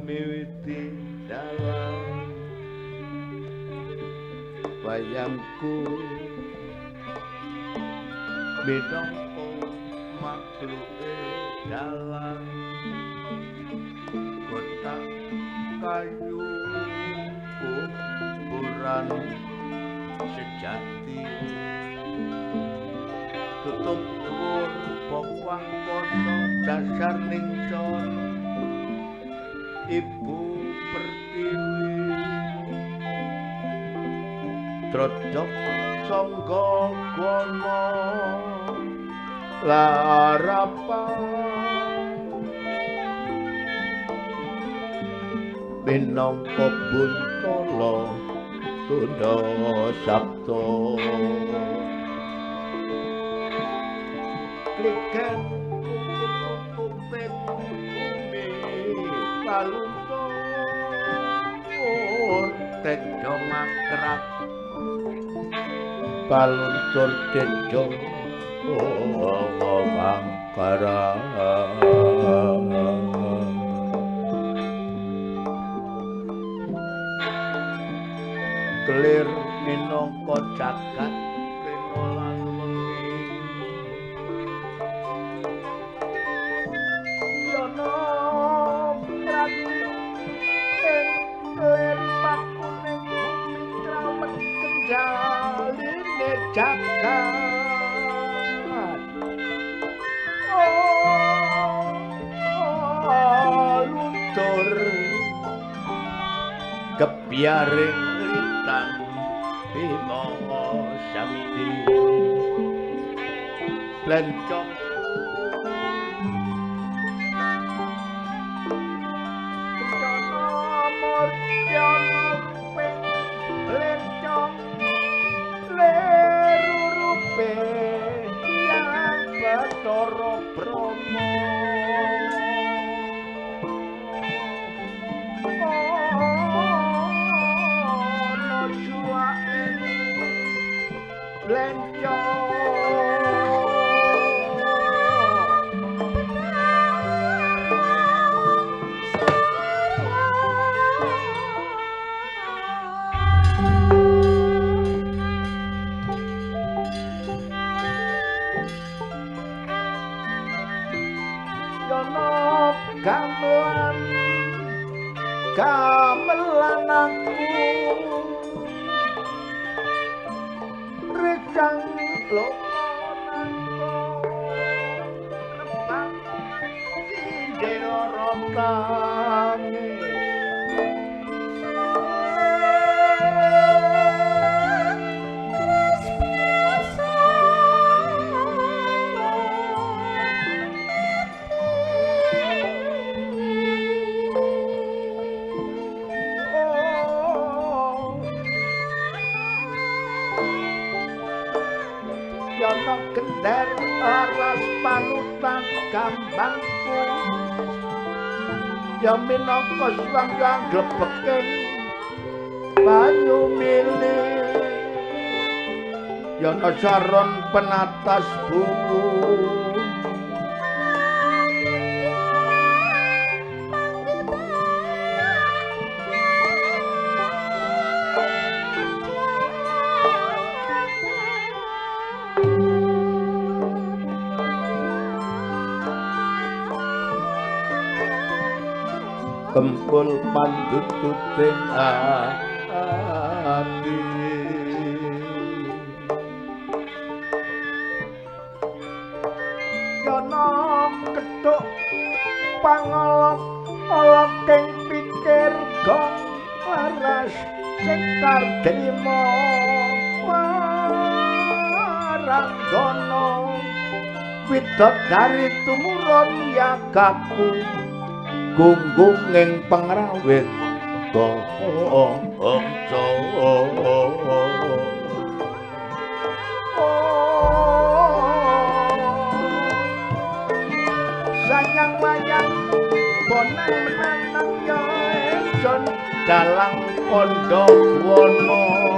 Miwiti dalang wayangku minangka makhluke dalang kotak kayu kuburan sejati tutup dhuwur bawang kono dasar ningsor Ibu Pertiwi trocok sangga kono larapan minangka buntala tundha sabda kliken tutuping bumi paluntur tejo mangkrak paluntur tejo mangkrak kelir minangka jagat rina lan wengi yono prati ing kelir pakuning bumi krawet kendhaline jagat oh luntur kebyaring lintang bima sakti plencong kencana murtyana ping plencong lerurupe yang Bathara Brahma gamelan gamelan aku Lunga nang rebang sindera tangis. Gender aras panutan gambangku ya minangka swang glebeken banyu mili ya ana saron penatas buku. Kempul pandututing ati yana kethuk pangolok-oloking pikir gong laras sekar trima waranggana widodari tumurun yagaku gunggung ing pengrawit bangsa. Sayang wayang bonang menanang ya ingsun dalang kandha wana.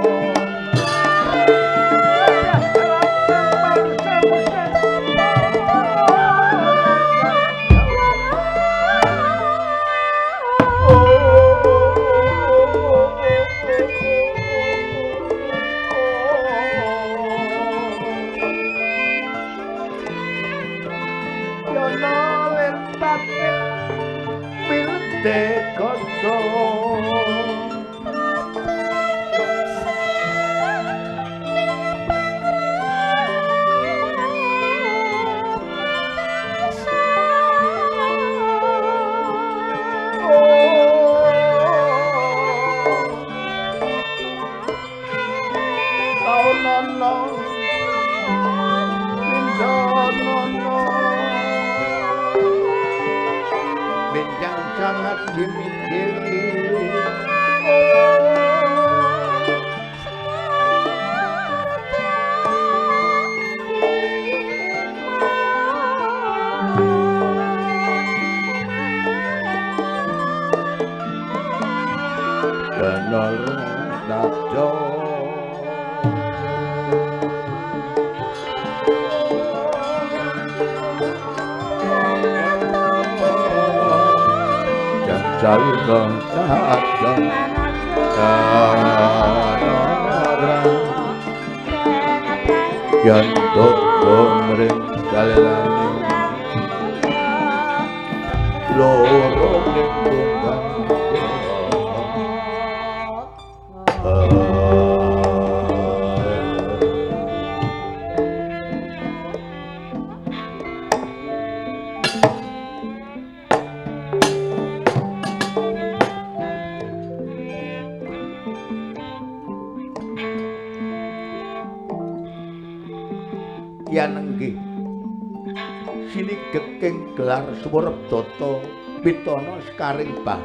Suwerep data pitana sekaring bah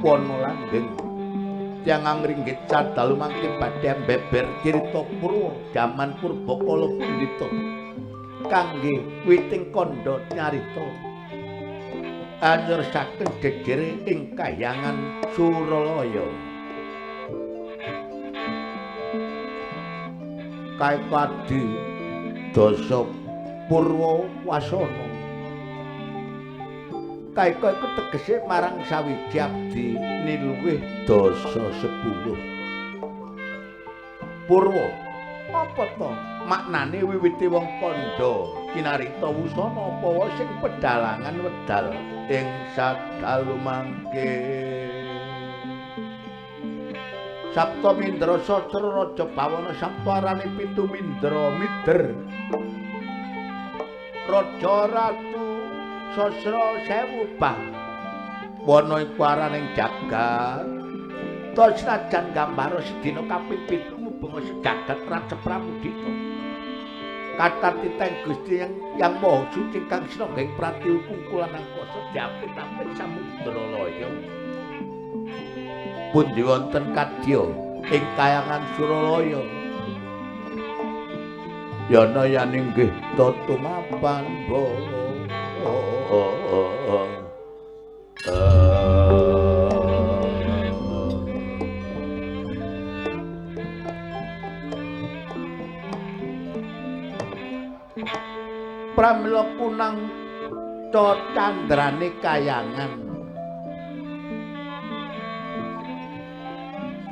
wana langgeng tiyang angringgit sadalu mangke badhe beber crita purwa jaman purbakala pundhita kangge witing kandha nyarita anyorsaken gegere ing kahyangan Suralaya. Kaikadi dasa purwa wasana. Kaika iku tegese marang sawiji abdi niluwih dasa 10. Purwa apa to maknane wiwite wong kandha kinarita wusana apa wae sing pedalangan wedal ing sadalu mangke. Sapta Mindra Sastra Raja Bawana Sapta arane pitu Mindra Mider. Raja Ratu Sastra sewu bah. Wana iku araning jagat. Ta senajan gambara sedina kaping pitu mubeng sejagat Raja Pramudita. Kathah titeng Gusti yang Maha Suci kang sinanggeng pratiwi kungkulan angkasa diapit-apit samudra laya. Pundi wonten kadya ing kayangan Suralaya. Yana yaning nggih tumapan pramila kunang candrane kayangan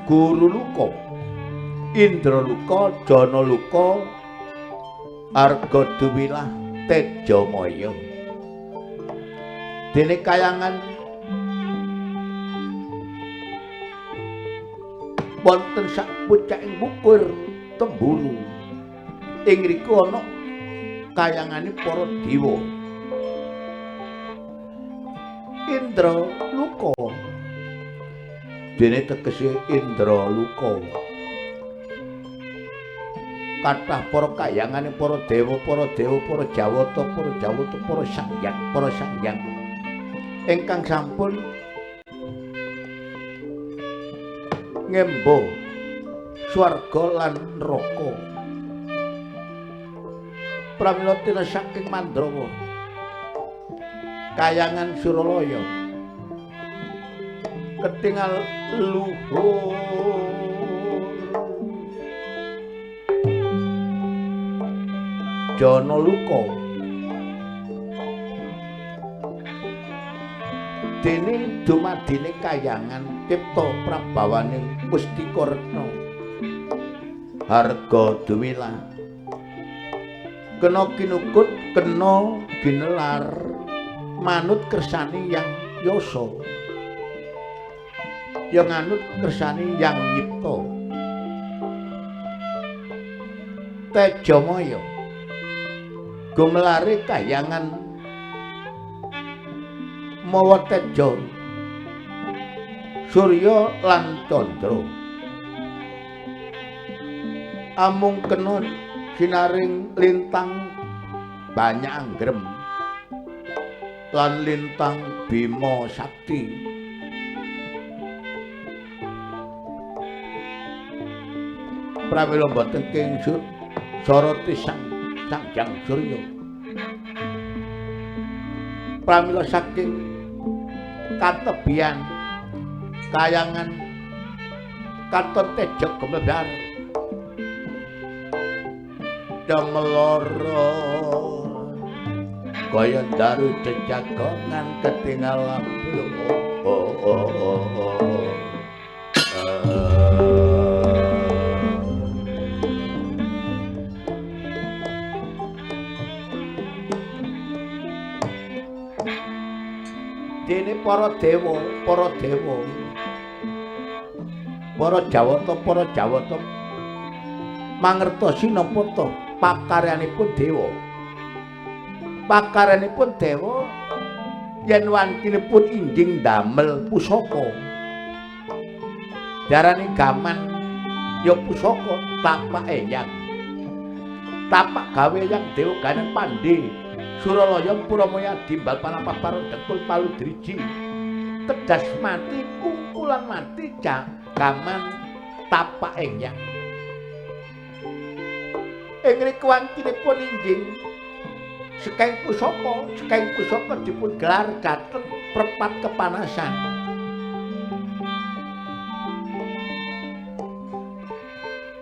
Guru Luka, Indra Luka, Jana Luka, Arga Duwilah Tejamaya. Dene kayangan wonten sak pucaking wukur Temburu. Ing riku ana kayangane para dewa. Indra Luka. Dene tegese Indra Luka. Kathah para kayangane para dewa, para dewa, para jawata, para jawata, para sanghyang, para sanghyang ingkang sampun ngembo swarga lan neraka. Pramila tina saking Mandrawa kayangan Suralaya ketingal luhur Jana Luka. Dene dumadine kayangan cipta prabawaning Pustika Retna Harga Duwilah kena kinukut kena ginelar manut kersane yang yasa yang anut kersane yang nyipta. Tejamaya gumelare kayangan mawa teja surya lan candra amung kena sinaring lintang banyak anggrem lan lintang Bima Sakti. Pramila mboten king soroti sang Hyang Surya. Pramila saking katebian kayangan katon teja gemebar demeloro kaya daru jejagongan ketingal lampu. Dene para dewa, para dewa, para jawata, para jawata mangertosi napa to pakaryanipun dewa. Pakaryanipun dewa yen wancinipun injing damel pusaka. Diarani gaman ya pusaka tapak eyang. Tapak gawe yang dewa ganen pandhe. Suralaya Puramaya dimbal panapah parang dengkul palu driji. Tedas mati kungkulan mati gaman tapak eyang. Ing riku wancinipun injing sekaing pusaka dipun gelar dhateng prepat kepanasan.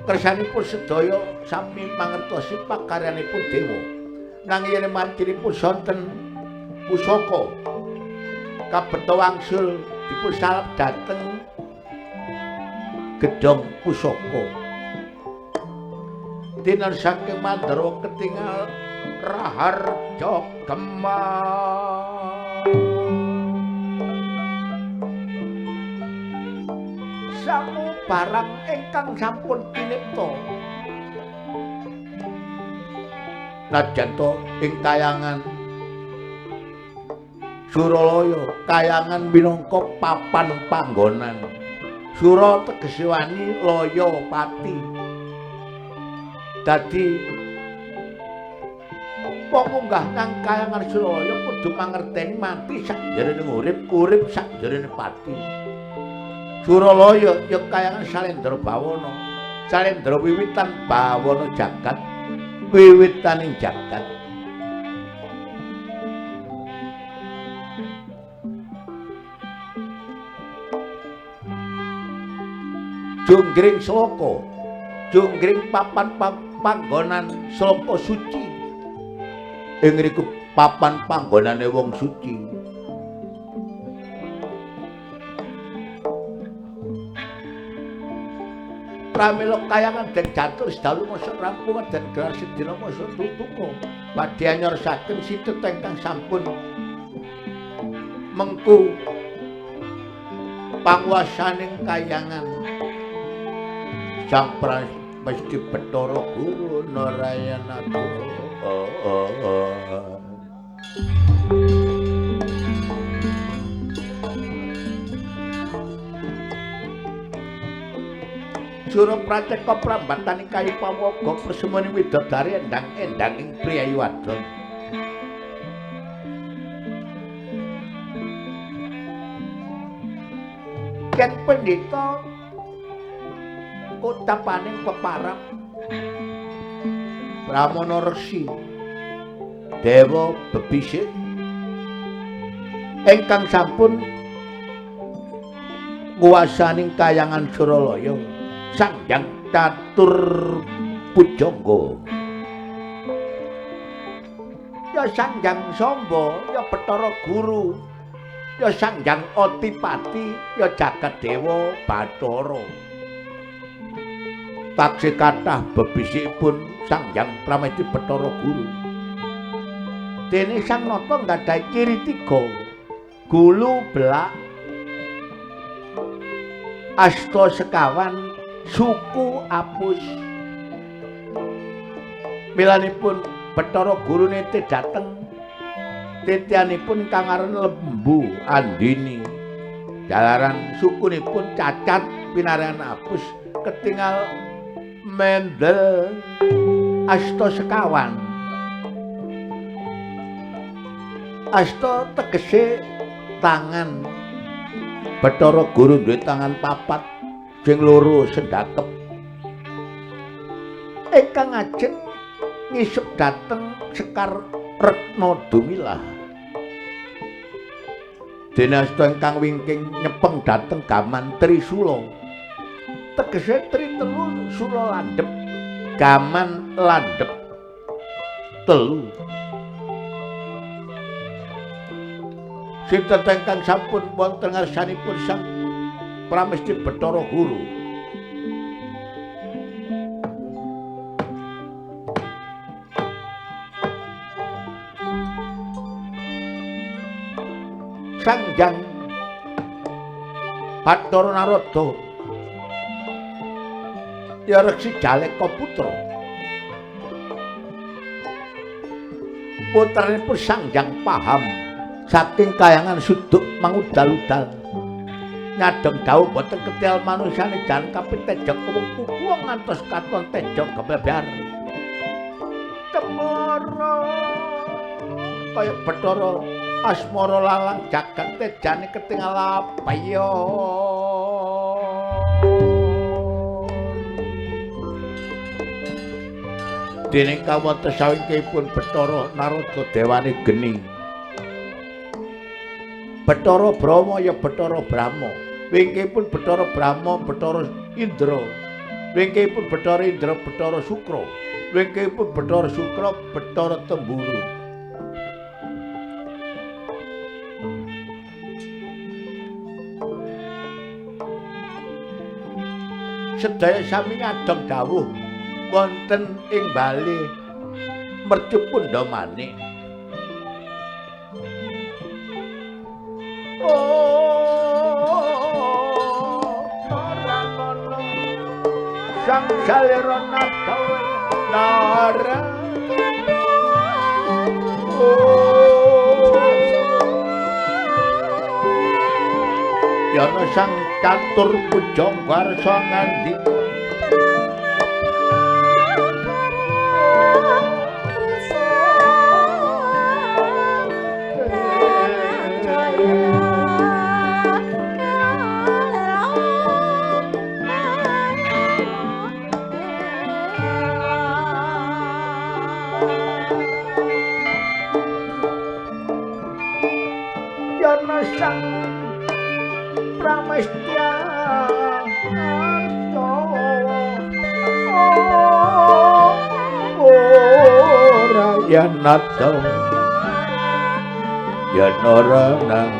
Kersanipun sedaya sami mangertosi pakaryanipun dewa. Nanging yen mancinipun sonten pusaka kabeta wangsul dipun salep dhateng gedhong pusaka. Dinan saking Mandrawa ketingal raharja gemah. Rumangsamu barang ingkang sampun tinipta. Najan to ing kayangan Suralaya, kayangan minangka papan panggonan. Sura tegese wani, laya pati. Dadi wong munggah nang kayangan Suralaya kudu mangerteni mati sakjerone urip, urip sakjerone pati. Suralaya ya kayangan Salendra Bawana. Salendra wiwitan bawana jagat, wiwitaning jagat. Jonggring Sloka, jonggring papan panggonan sloka suci. Ing ngriku papan panggonane wong suci. Pramila kayangan den catur sedalu masa rampung den gelar sedina masa tutuka. Badhe anyorsaken sinten ingkang sampun mengku panguwasaning kayangan. Sang Pramesti Bathara Guru Narayana. Sura Praceka prambataning kayu pawaga persemoni widodari endang-endang ing priyayi wadon. Yen pendhita kotapaning peparap Brahmana Resi Dewa bebisik ingkang sampun nguwasaning kayangan Suralaya Sang Hyang Catur Pujangga. Ya Sang Hyang Samba, ya Bathara Guru, ya Sang Hyang Otipati, ya Jagat Dewa Bathara. Taksih kathah bebisikipun Sang Hyang Pramesti Bathara Guru. Dene Sang Nata nggadahi ciri tiga: gulu belak, asta sekawan, suku apus. Milanipun Bathara Guru nite dhateng titianipun kang aran Lembu Andini. Jalaran sukunipun cacat pinaringan apus ketingal mendel asta sekawan. Asta tegese tangan. Bathara Guru duwe tangan papat, sing loro sendakep. Ingkang ajeng ngisep dhateng Sekar Retna Dumilah. Dene asta ingkang wingking nyepeng dhateng gaman Trisula. Tegese tri telu sula landhep, gaman landhep telu. Sinten ingkang sampun wonten ngarsanipun Sang Pramesti Bathara Guru. Sang Hyang Bathara Narada ya Resi Jaleka Putra. Putranipun Sang Hyang Paham saking kayangan suduk mangudal-udal. Nyadeng dawuh boten ketel manusane jan kapit teja kewung kuku ngantos katon teja gebebar. Cemara kaya Bathara Asmara lalang jagat tejane ketingal apaya. Dening kawonten sawingkipun Bathara Narada dewane geni. Bathara Brahma ya Bathara Brahma. Wingkipun Bathara Brahma Bathara Indra. Wingkipun Bathara Indra Bathara Sukra. Wingkipun Bathara Sukra Bathara Temburu. Sedaya sami ngadong dawuh wonten ing bale mercu Pundamane. Oh, Sang salira nata nara yana sang catur pujangga arsa ngandika sang Pramestya arsa ora yanata yanara nang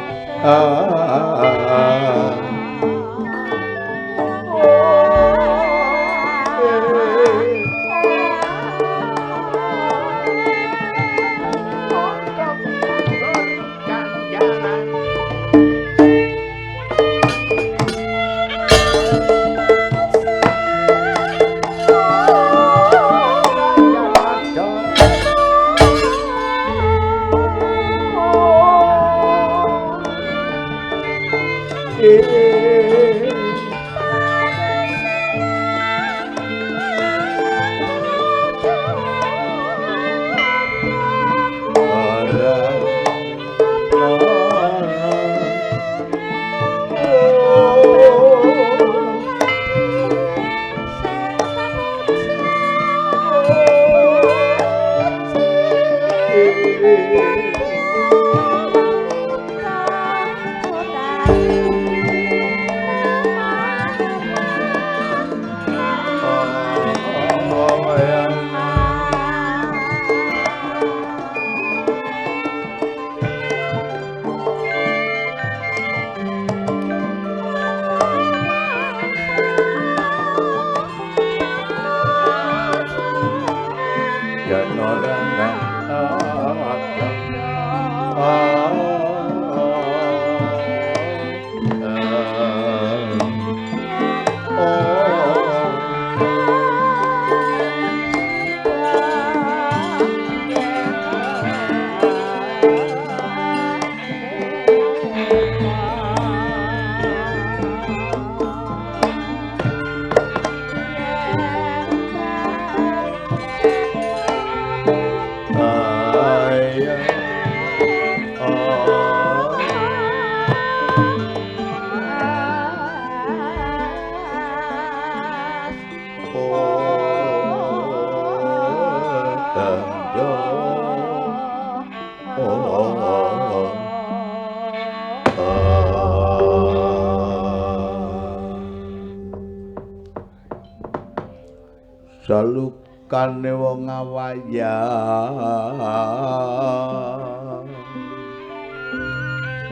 Salukane wong awayang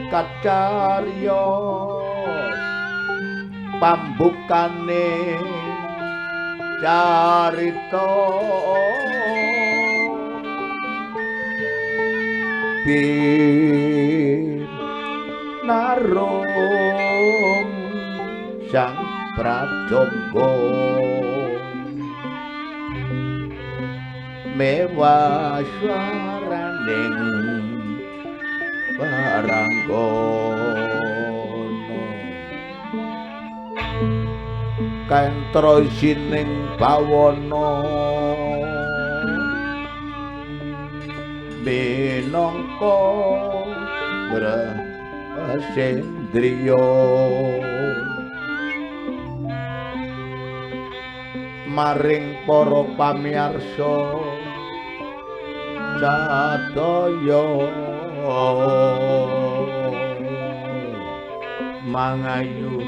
kacariyos pambukane carita pinarum sang prajangga mewah swaraning baranggono kaentra isining bawana minangka grasendriya maring para pamiyarsa sadaya mangayu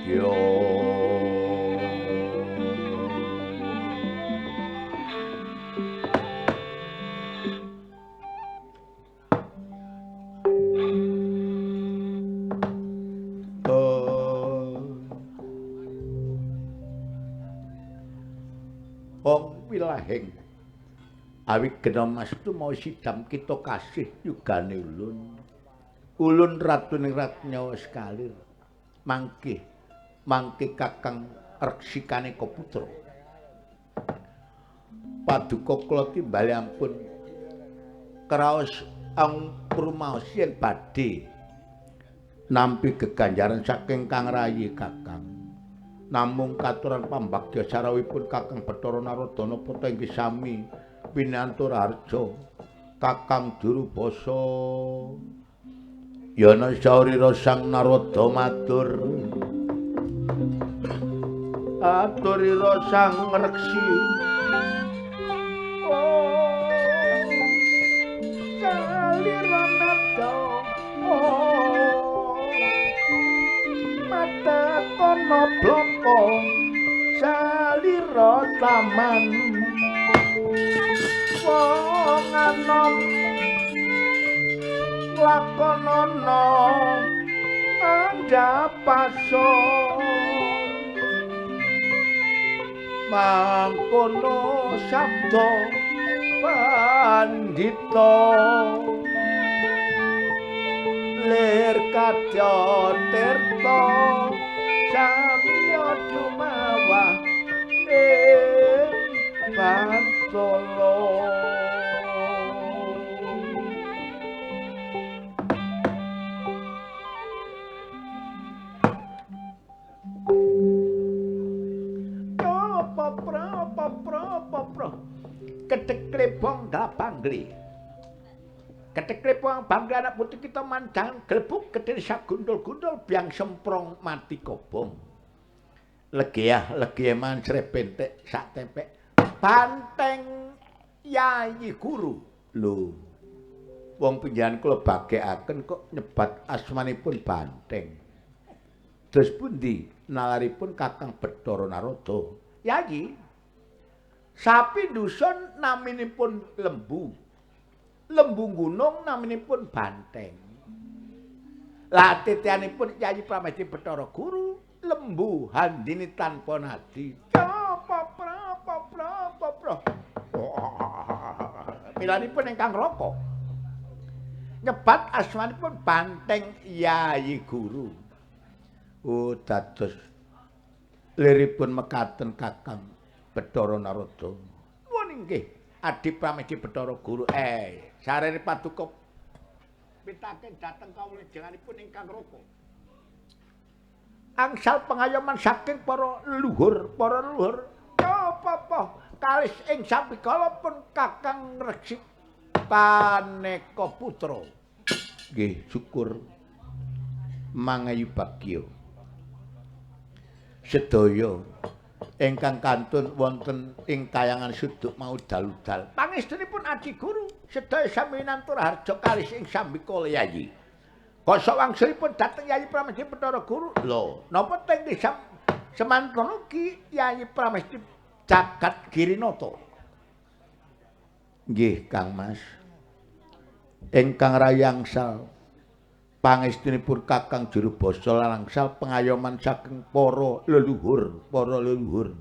yo. Wong wilahing Awi gena mas tu mau sidam kita kasih yugane ulun. Ulun ratuning ratnyawa sekalir. Mangke mangke Kakang reksikane putra. Paduka kula timbali ampun kraos angrumaos yen badhe nampi geganjaran saking Kang Rayi Kakang. Namung katuran pambagya sarawipun Kakang Bathara Narada napa ta inggih sami pinantur harja Kakang Jurubasa. Yana saurira Sang Narada matur aturira Sang Reksi. Oh salira nada oh mata kono bloko salira taman wong anom lakonana andhapaso mangkono sabda pandhita lir kadya tirta samya dumawah ing bantala. Kedhek klebong bangli. Kedhek klebong bangli anak putih kita mandang glebuk gedhe sagundul-gundul biang semprong mati kobong. Legeah legeman srebentek sak tempek banteng Yayi Guru. Lho. Wong panjenengan kula bagekaken kok nyebat asmanipun banteng. Terus pundi nalaripun Kakang Bathara Narada? Yayi, sapi dusun naminipun lembu. Lembu gunung naminipun banteng. Lah titianipun Yayi Pramesti Bathara Guru, lembu handini tanpa nadi. Apa pra apa pra apa pra. Milanipun ingkang raka nyebat asmanipun banteng Yayi Guru. Oh dados liripun mekaten Kakang Bathara Narada. Nuwun inggih Adi Pramesti Bathara Guru. Sarene paduka pitaken dhateng kawulajenganipun ingkang raka. Angsal pengayoman saking para leluhur, para leluhur. Apa-apa kalis ing sambikala pun Kakang Reksi paneka putra. Nggih, syukur mangayu bagya. Sedaya ingkang kantun wonten ing kayangan suduk mau dal-dal. Pangestunipun Adi Guru sedaya sami nantur harja kalis ing sambikala Yayi. Kosok wangsulipun dhateng Yayi Pramesti Bathara Guru. Lho, napa teng semanten ugi Yayi Pramesti Jagat Girinata? Nggih, Kang Mas. Ingkang rayangsal pangestunipun Kakang Jurubasa lan angsal pengayoman saking para leluhur, para leluhur.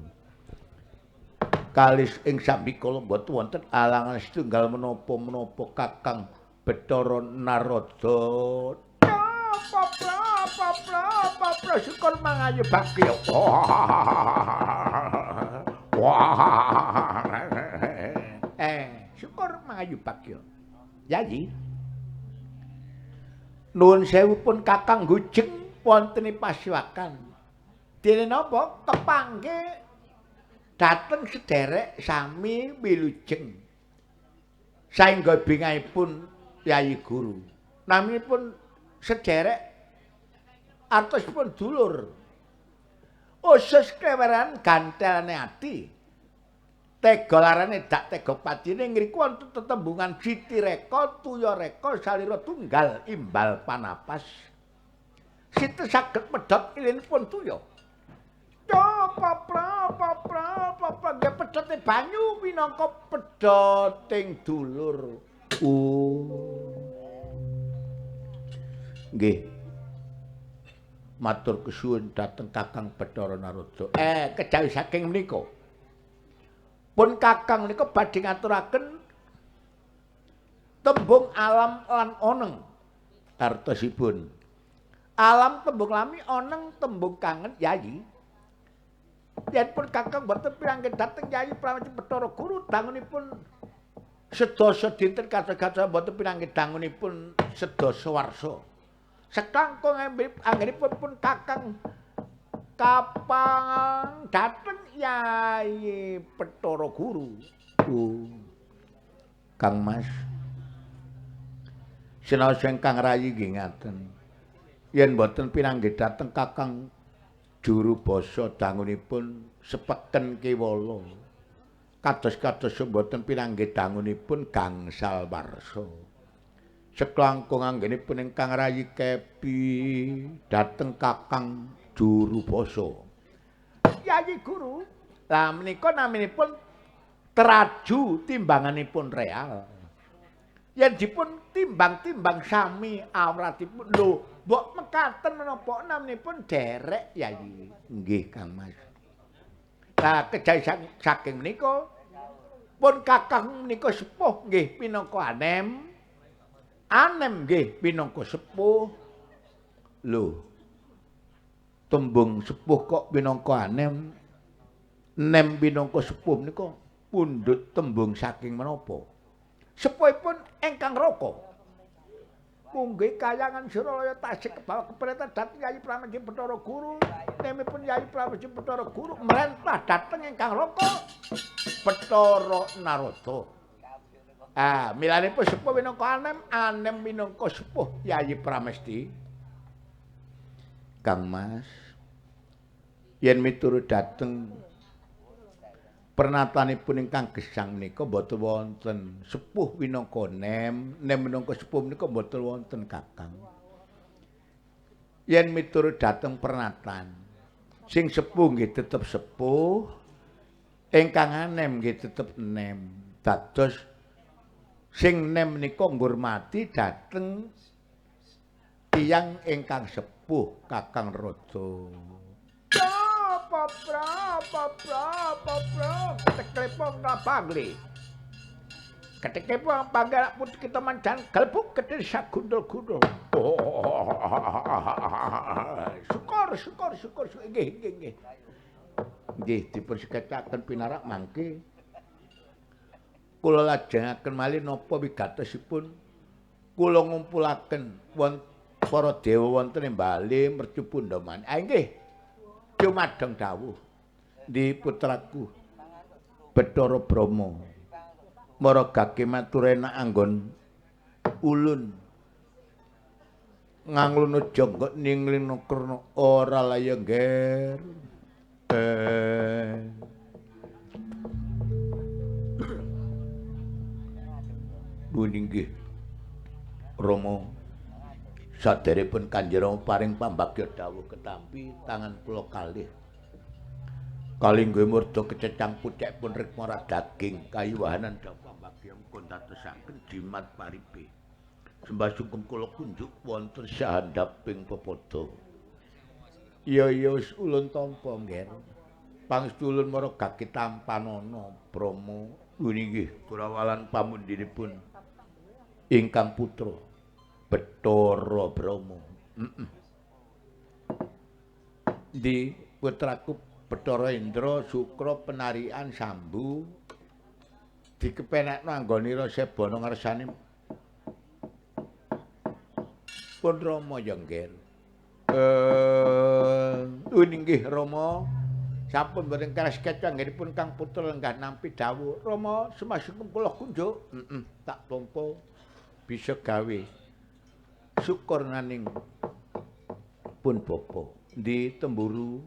Kalis ing sambikala mboten wonten alangan setunggal menapa-menapa Kakang Bathara Narada. Apa apa apa apa syukur mangayu bagya. Wah. Syukur mangayu bagya. Yayi. Nuwun sewu pun Kakang Gujeng wonten pasiwakan. Dene napa kepanggih dhateng sederek sami wilujeng. Saengga bingahipun Yayi Guru. Naminipun sederek artosipun dulur. Usus kleweran gantelane ati. Tega larane dak tega patine ngriku wonten tetembungan Siti Reka, Tuya Reka, salira tunggal imbal panapas. Siti saged medhot ilinipun Tuya. Apa pra apa pra apa nggih pedhote banyu minangka pedhoting dulur. Oh. Nggih. Matur kesuwun dhateng Kakang Bathara Narada. Kejawi saking menika. Pun Kakang menika badhe ngaturaken Tembung alam lan oneng artosipun. Alam tembung lami, oneng tembung kangen Yayi. Yen pun kakang boten pinanggih dhateng Yayi Pramesti Bathara Guru dangunipun sedasa dinten kados-kados boten pinanggih dangunipun sedasa warsa. Sekangkung anggenipun pun kakang kapang dhateng Yayi Bathara Guru. Kang Mas, sinaos ingkang rayi nggih ngaten. Yen boten pinanggih dhateng kakang juru basa dangunipun sepeken kewala. Kados-kados boten pinanggih dangunipun gangsal warsa. Seklangkung anggenipun ingkang rayi kepi dhateng kakang juru basa. Yayi Guru, lah menika naminipun teraju timbanganipun real. Yen dipun timbang-timbang sami awratipun lho, mbok mekaten menapa naminipun derek Yayi. Nggih Kang Mas. Lah kejawi saking menika pun kakang menika sepuh nggih pinangka anem. Anem nggih pinangka sepuh. Lho. Tembung sepuh kok pinangka anem, nem pinangka sepuh menika pundhut tembung saking menapa? Sepuhipun ingkang raka. Munggih kayangan Suralaya tasih kebawa keperintah dhateng Yayi Pramesti Bathara Guru. Nemipun Yayi Pramesti Bathara Guru merentah dhateng ingkang raka Bathara Narada. Ah, milanipun sepuh minangka anem, anem minangka sepuh Yayi Pramesti. Kang Mas, yen miturut dhateng pernatanipun ingkang gesang menika mboten wonten sepuh minangka nem, nem minangka sepuh menika mboten wonten kakang. Yen miturut dhateng pernatan, sing sepuh nggih tetep sepuh, ingkang anem nggih tetep nem. Dados sing nem menika ngurmati dhateng tiyang ingkang sepuh Kakang Raja. Keteklepong bangli. Keteklepong bangga putih kita mancan gelbuk ketir sagundul-gundul. Syukur syukur syukur nggih nggih nggih. Nggih dipun sekecakaken pinarak mangke. Kula lajengaken malih napa wigatosipun kula ngumpulaken wonten para dewa wonten ing bali mercu Pundaman. Ah nggih. Cumadeng dawuh ndi putraku Bathara Brahma. Maragake matur enak anggon ulun ngangluna jangga ninglina krana ora laya ngger. Nggih Rama, saderepun Kanjeng Rama paring pambagya dawuh ketampi tangan kula kalih. Kalingguh murda kececang pucek pun rikma daging kayuwahanan dawuh pambagya muga ndadosaken jimat paripe. Sembah sungkem kula kunjuk wonten sahandaping pepada. Iya iya wis ulun tampa ngger. Pangestu ulun maragake tampanana Brahma. Nggih kurawalan pamundhiripun ingkang putra Bathara Brahma. Ndi putraku Bathara Indra Sukra penarikan Sambu dikepenakno anggonira sebana ngarsane pun Rama ya ngger. Nggih Rama, sampun boten keras keca anggenipun kang putra lenggah nampi dawuh. Rama sumangga kula kunjuk. Tak tampa bisa gawe syukur naning pun bapa. Ndi temburu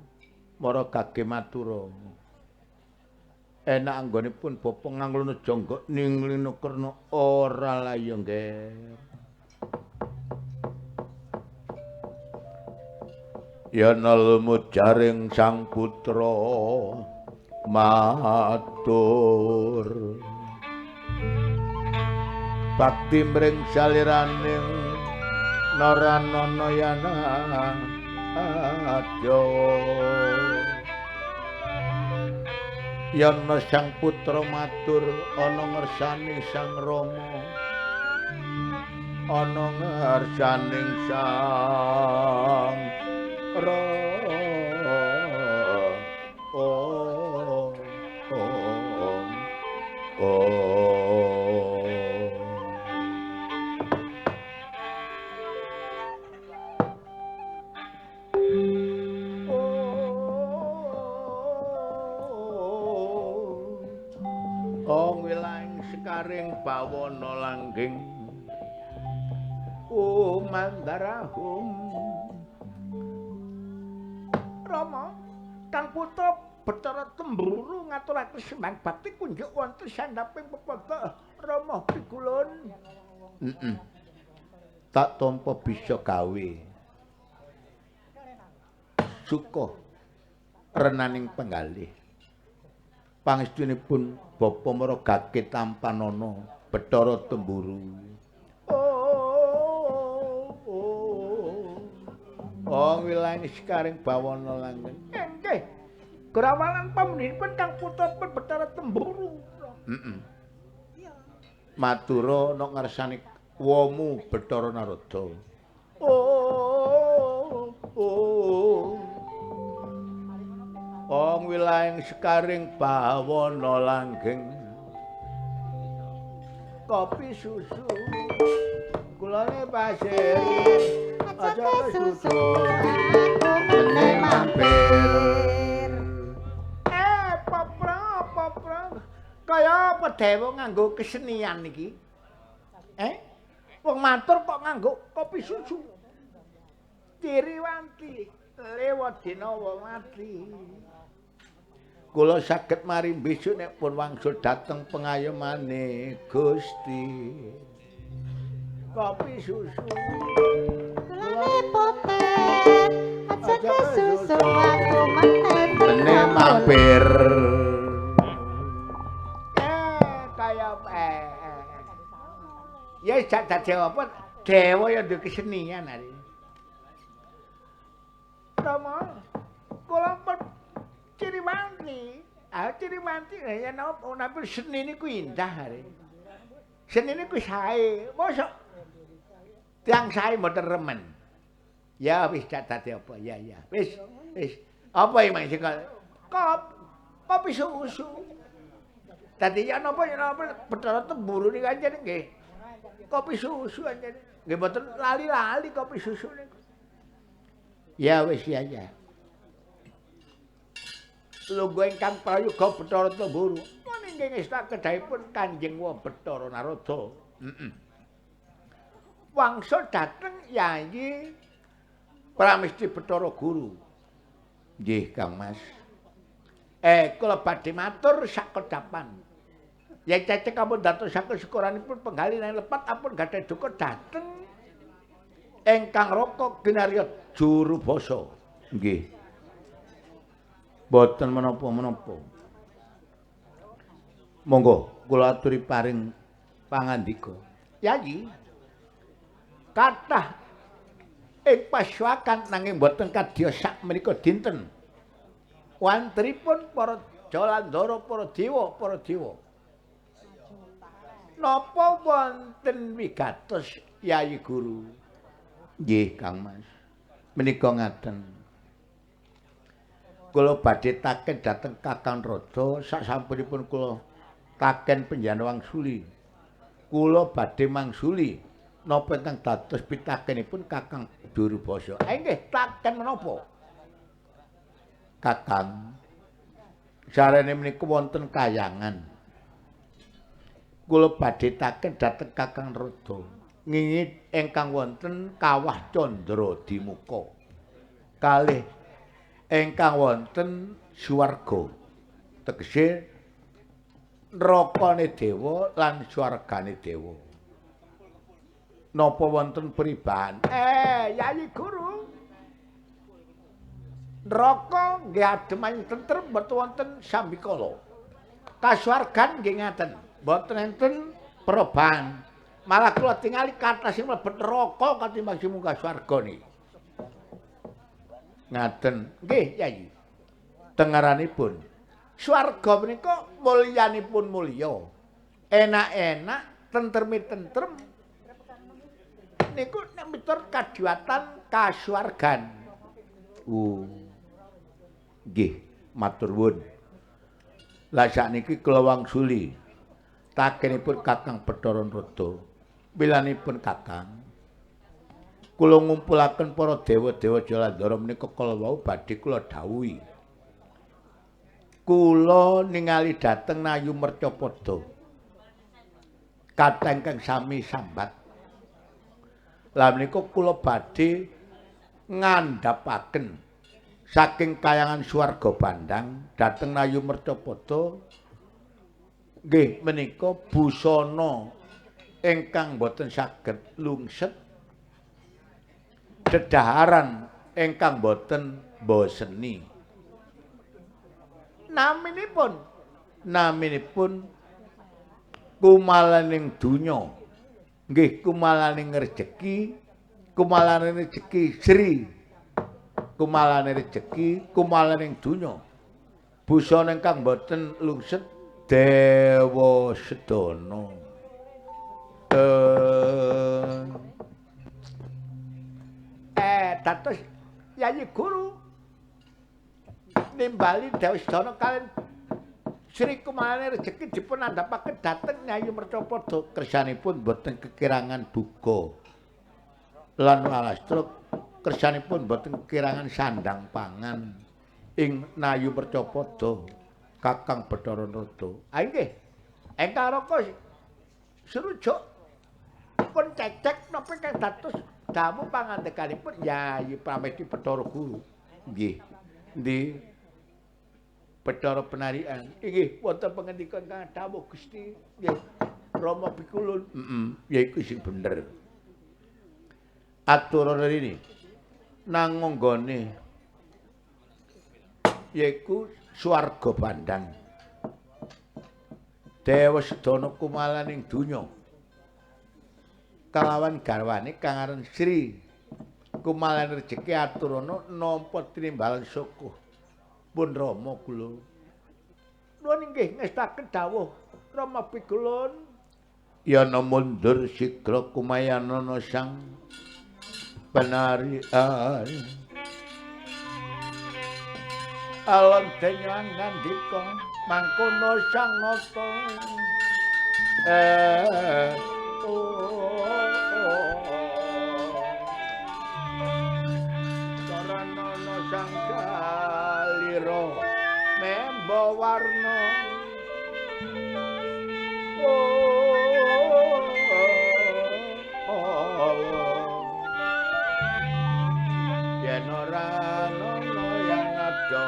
maragake matura. Enak anggonipun bapa ngangluna jangga ninglina karna ora laya ngger. Yen lumut jaring sang putra matur bakti mring saliraning naranana yana adya. Yen sang putra matur ana ngersane Sang Rama Ana ngersaning Sang Sekaring bawana langgeng umandarahum. Rama Kang Putra Bathara Temburu ngaturaken sembah bakti kunjuk wonten sandhaping pepadha Rama pikulun. Tak tampa bisa gawe suka renaning penggalih. Pangestunipun Bapa Maragake tampanana Bathara Temburu. Oh, wilayah sekaring bawana langgeng. Nggih. Grawalan pamunipun Kang Putra pun Bathara Temburu. Heeh. Matura ana ngarsane womu Bathara Narada. Oh. Ong wilayah sekaring bawana langgeng. Kopi susu gulane pasir aja kesusu mene mampir. Popro kaya apa dewa nganggo kesenian iki? Wong matur kok nganggo kopi susu. Ciriwanti lewa dina wong mati. Kula saged mari besok nek pun wangsul dhateng pengayomane Gusti. Kopi susu gulane putih aja kesusu aku mene mampir. Kaya ya jak dadi apa dewa ya duwe kesenian ari. Rama kula Ciriwanti. Ah Ciriwanti ya napa nampil seni niku indah are. Seni niku sae. Mosok tiyang sae mboten remen. Ya wis dak dadi apa. Ya ya. Wis wis. Apa iki mang sing kopi susu. Dadi ya napa ya napa Bathara Temburu niku anjen nggih. Kopi susu anjen. Nggih mboten lali-lali kopi susu niku. Ya wis ya ya. Lungguh ingkang prayoga Bathara Temburu. Nggih ngestakedhahipun Kanjeng Wa Bathara Narada. Heeh. Wangsul dhateng Yayi Pramesti Bathara Guru. Nggih, Kang Mas. Kula badhe matur sakedhapan. Yen cecek ampun dadosaken syukuranipun penggalih lepat ampun gadhah duka dhateng ingkang Raka kinarya juru basa. Nggih. Boten menapa-menapa. Monggo kula aturi paring pangandika. Yayi, kathah ing pasuwakan nanging boten kadya sak menika dinten. Wantripun para Jalandhara, para dewa, para dewa. Napa wonten wigatos Yayi Guru? Nggih, Kang Mas. Menika ngaten. Kula badhe taken dhateng Kakang Raja sasampunipun kula taken panjenengan wangsuli. Kula badhe mangsuli napa ingkang dados pitakenipun Kakang Durubasa. Nggih, taken menapa? Kakang, sarene menika wonten kayangan. Kula badhe taken dhateng Kakang Raja ngingi ingkang wonten Kawah Candra Dimuka. Kalih ingkang wonten swarga, tegese nerakane dewa lan swargane dewa. Napa wonten peribahan? Yayi Guru, neraka nggih adem ayem tentrem mboten wonten sambikala. Kasuwargan nggih ngaten, mboten enten perubahan. Malah kula tingali kathah sing mlebet neraka katimbang sing munggah swarga niki. Ngaten nggih Yayi. Tengaranipun swarga menika mulyanipun mulya. Enak-enak, tentremi tentrem. Niku nek miturut kadiwatan kasuwargan. Nggih, matur nuwun. Lah sakniki kula wangsuli takenipun Kakang Bathara Narada. Wilanipun Kakang, kula ngumpulaken para dewa-dewa Jalandhara menika kala wau badhe kula dhawuhi. Kula ningali dhateng Nayu Mercapada. Kathah ingkang sami sambat. Lah menika kula badhe ngandhapaken saking kayangan swarga bandang dhateng Nayu Mercapada nggih menika busana ingkang boten saged lungset, dedaharan ingkang boten boseni. Naminipun naminipun kumalaning donya nggih kumalaning rejeki, kumalaning rejeki Sri, kumalane rejeki, kumalaning donya. Busana ingkang boten lungset Dewa Sedana. Dados Yayi Guru nimbali Dewa Sedana kalian Sri kumalane rejeki dipun andhapaken dhateng Nyayu Mercapada. Kersanipun boten kekirangan buga lan walastra, kersanipun boten kekirangan sandang pangan ing Nayu Mercapada Kakang Bathara Narada. Ah nggih, ingkang raka srujuk pun cecek napa ingkang dados damu pangandikanipun Yayi Pramesti Bathara Guru. Nggih. Endi Bathara penarikan? Inggih wonten pangendika ingkang dawuh Gusti. Nggih, Rama Pikulun. Heeh, ya iku sing bener. Aturana rene nang nggone yaiku swarga bandang. Dewa Sedana kumalaning donya kalawan garwane kang aran Sri kumalane rejeki aturana nampa tinimbalan syukur. Pun Rama kula nuwun inggih ngestaken dawuh Rama Pikulun. Yana mundur sigra kumayanana sang penarian. Alon denyang ngandika mangkono sang nata. Saranana sang salira memba warna. Yen ora ana yen ada.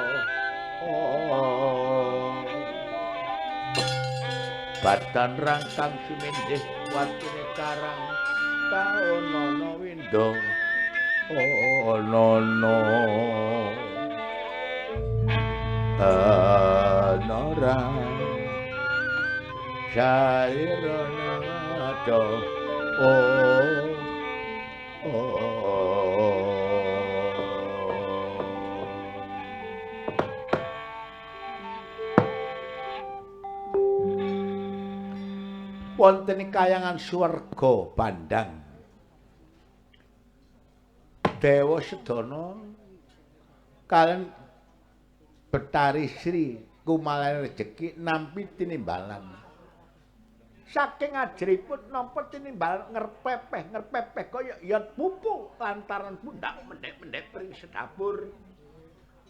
Badan rangkang sumindih watune karang kaonono windo onono anora salirana ada wonten ing kayangan swarga bandang. Dewa Sedana kalian Betari Sri kumalane rejeki nampi tinimbalan. Saking ajripun nampa tinimbalan ngerpepeh ngerpepeh kaya yot pupu lantaran pundak mendhek-mendhek pring sedapur.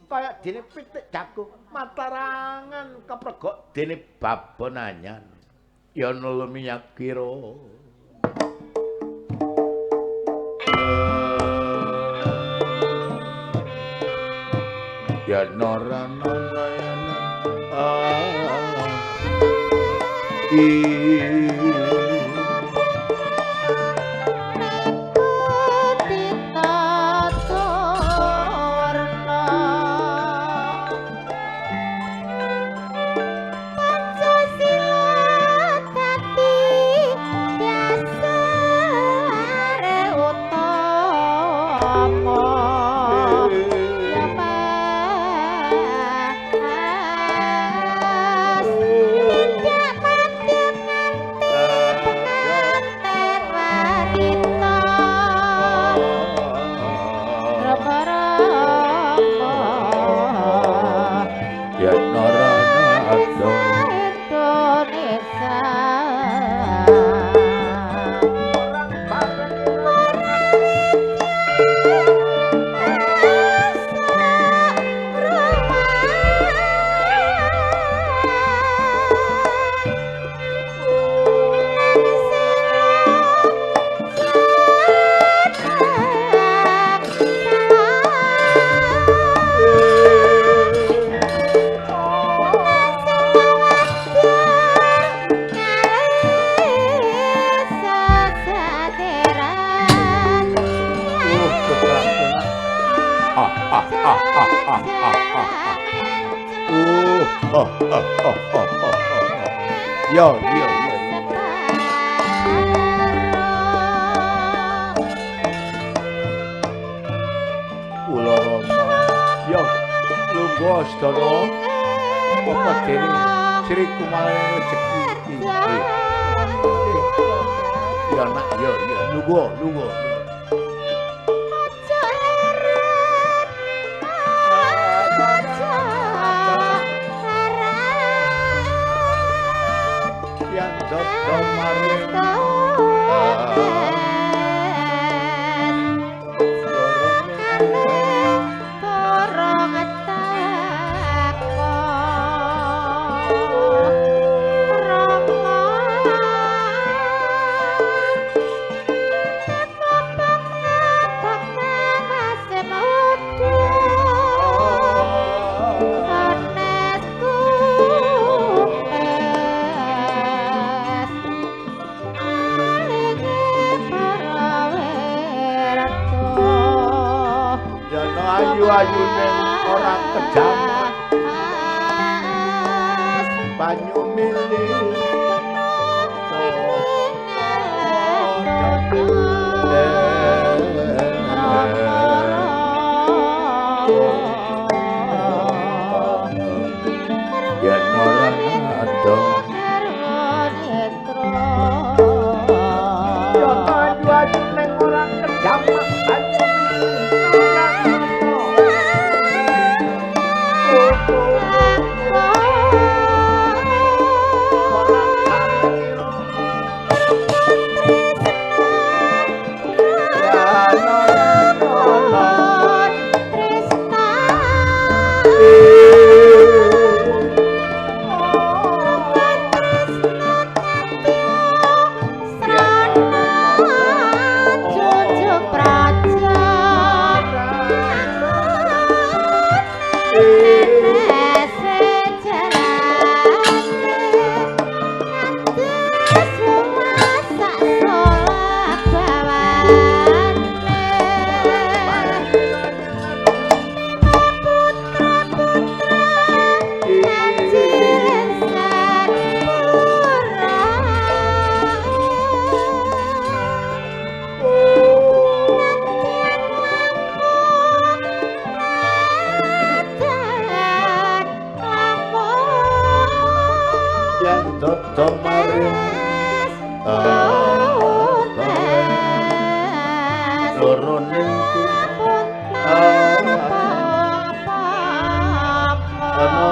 Kaya dene pitik jago matarangan kepregok dene babon anyan. Ya nulumi yakira. Ya nora nona ya Tidak. Yen ora ana Indonesia. Yo yo yo. Kula Rama. Yo lungguh sedana apa dene Sri Kumalane rejeki iki. Ya nak yo yo lungguh lungguh. Ayu-ayune ora kejaman banyu milih yen ora ada ayu-ayune ora kejaman banyu milih.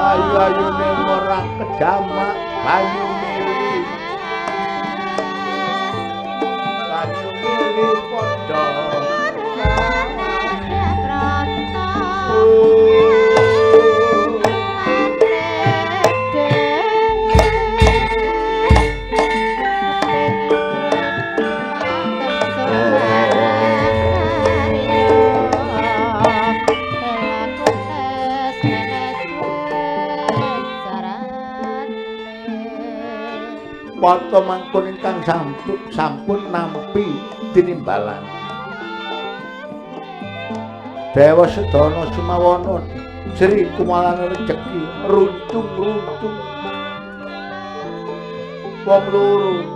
Ayu-ayune ora kejamak banyu mili banyu mili padha. Wata mangkun ingkang sampun nampi tinimbalan. Dewa Sedana Sumawana Sri Kumalane rejeki runtung-runtung. Wong loro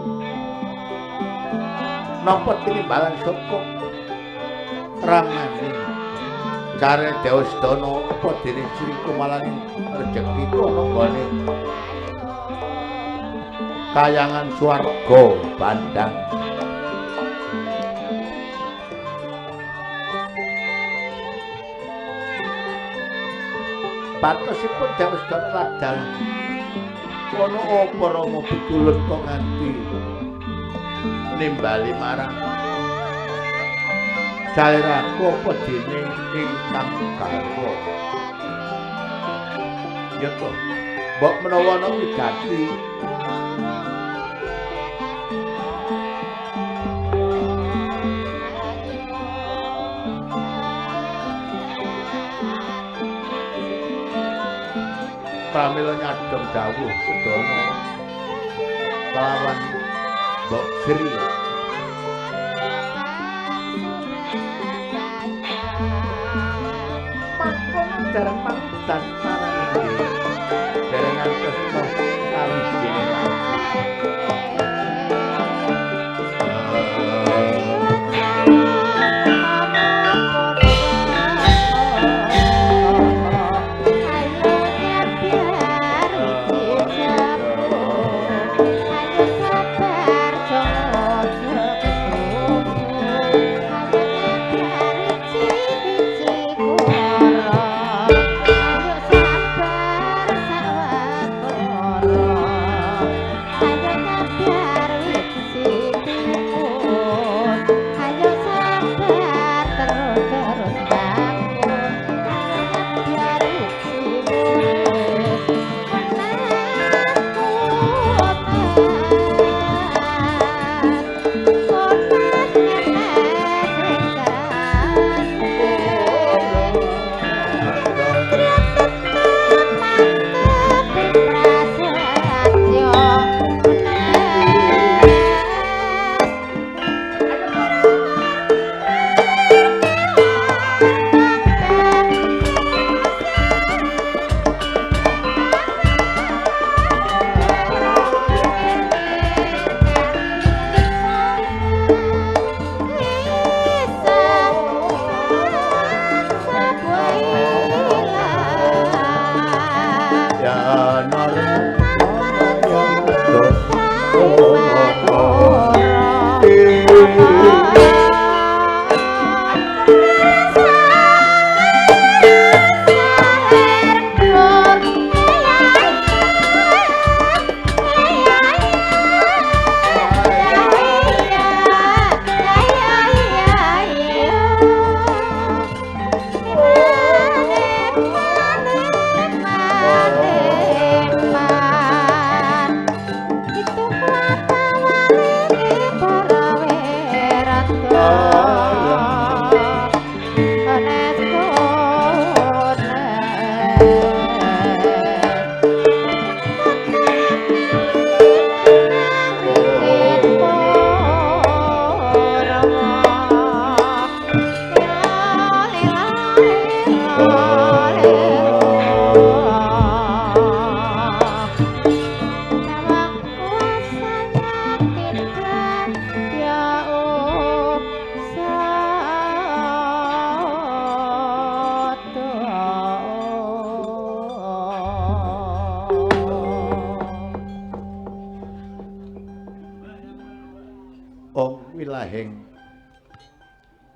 nampa tinimbalan saka ramane. Care Dewa Sedana apa dene Sri Kumalane rejeki ku ana nggone kayangan swarga bandang. Batosipun Dewa Sedana ladal. Ana apa Rama pitulun kok nganti nimbali marang saliraku apa dene ingkang garwa. Ya to, mbok menawa ana wigati. Pramila nyadong dawuh Sedana kelawan Mbok Sri. Mangkono dereng mangudan marang inggih. Dereng ngantos sawijine lagu.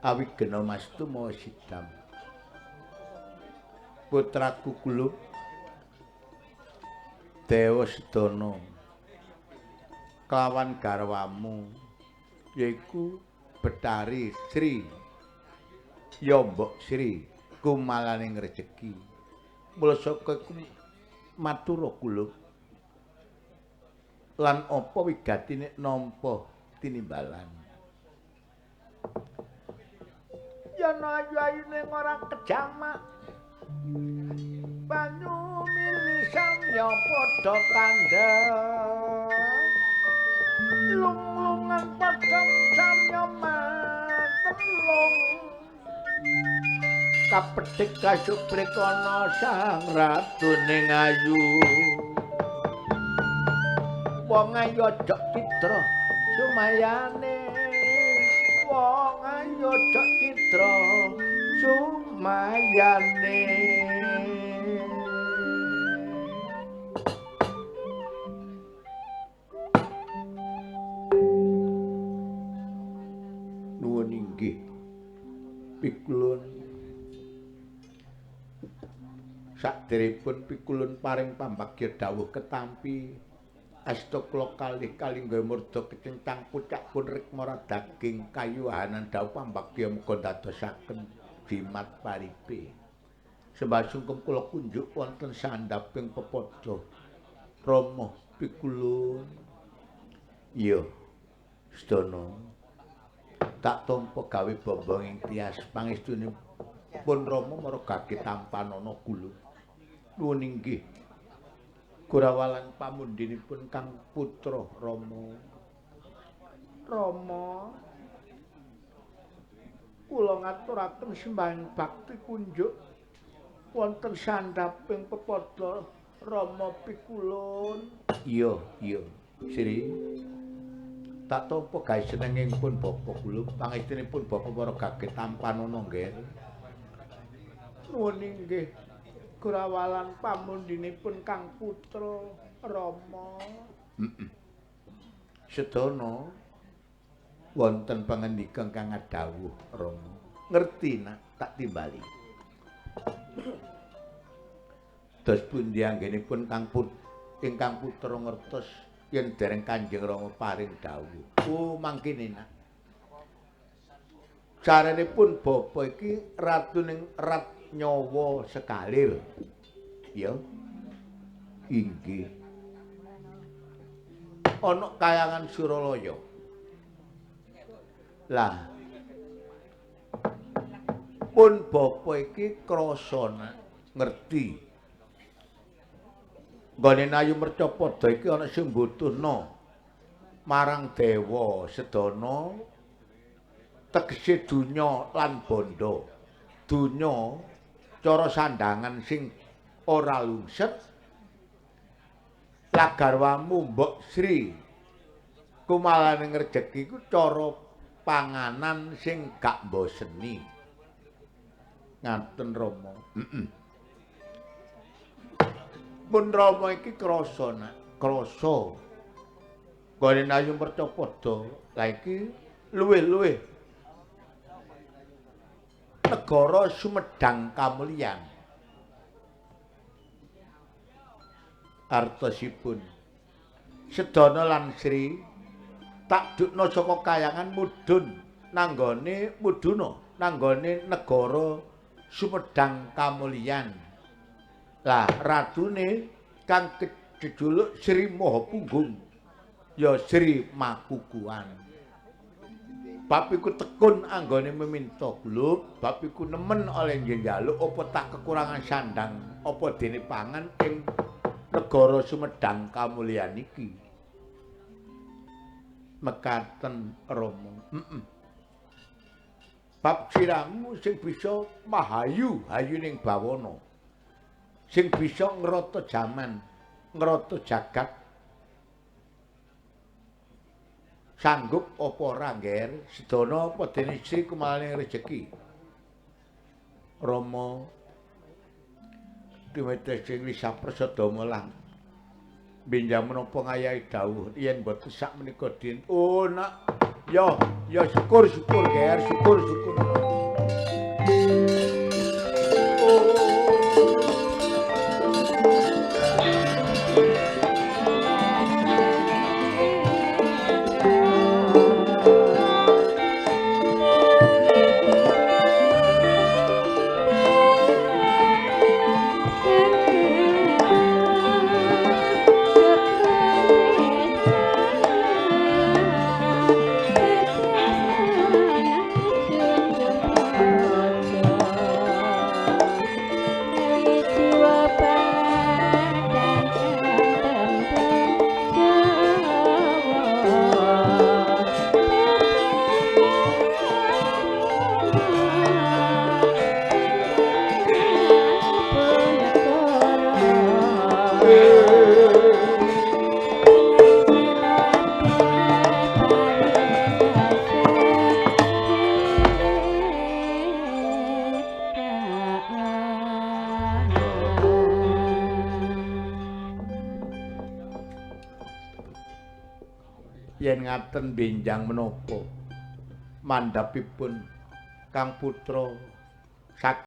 Awigena mastu mawa sidam. Putraku Kulub Dewa Sedana kelawan garwamu yaiku Betari Sri ya Mbok Sri kumalaning rejeki. Mula saka iku matur Kulub lan apa wigatine nampa tinimbalan. Yen ayu-ayune ora kejamak banyu mili samya padha kandheng lung-lungan padha samya matemlung kapethik kasuprikana sang ratu ning ayu wong ayu aja citra sumayane wong ayu aja citra sumayane. Nuwun inggih pikulun. Sakderepun pikulun paring pambagya dawuh ketampi asta kula kalih kalingga murda kecencang pucak pun rikma daging kayu ahanan dawuh pambagya muga ndadosaken jimat paripe. Sembah sungkem kula kunjuk wonten sandhaping pepadha Rama pikulun. Iya, sedana tak tampa gawe bombong ing tias pangestune pun Rama margake tampanana kula. Nuwun inggih kurawalan pamundhinipun Kang Putra Rama. Rama, kula ngaturaken sembahyang bakti kunjuk wonten sandhaping pepadha Rama pikulun. Iya, iya, Sri. Tak tampa gawe senenging pun bapa kula, pangestunipun bapa para gage tampanana nggih. Nuwun inggih kurawalan pamundhinipun Kang Putra Rama. Heeh. Sedana wonten pangendika kang ngadhawuh Rama. Ngerti nak, tak timbali. Dos pundi anggenipun Kang ingkang putra ngertos yen dereng Kanjeng Rama paring dawuh. Oh, mangkene nak. Caranipun bapa iki ratuning rat nyawa sekalir. Ya. Inggih. Ana kayangan Suralaya. Lah. Pun bapa iki krasa nak ngerti. Nggone Nayu Mercapada iki ana sing mbutuhna marang dewa sedana tegese donya lan bandha. Donya cara sandangan sing ora lungset lagarwamu Mbok Sri kumalaning rejeki ku cara panganan sing gak mboseni. Ngaten Rama. Heeh. Pun Rama iki krasa nak, krasa. Nggone Nayu Mercapada, lah iki luwih-luwih negara Sumedang Kamulyan. Artosipun sedana lan Sri tak dukna saka kayangan mudhun nanggone mudhuna nanggone negara Sumedang Kamulyan. Lah ratune kang jejuluk Sri Maha Punggung ya Sri Makukuhan. Bab iku tekun anggone meminta glub, bab iku nemen oleh njaluk apa tak kekurangan sandang, apa dene pangan ing negara Sumedang Kamulyan iki. Mekaten Rama. Heeh. Bab siramu sing bisa mahayu hayuning bawana. Sing bisa ngrata jaman, ngrata jagat. Sanggup apa ora, Ngger? Sedana apa dene Sri kumalaning rejeki? Rama tumetes sing lisaprasadama lan benjang menapa ngayahi dawuh yen mboten sak menika din. Oh nak, ya ya syukur syukur Ngger, syukur syukur. Yen ngaten benjang menapa mandhapipun Kang Putra.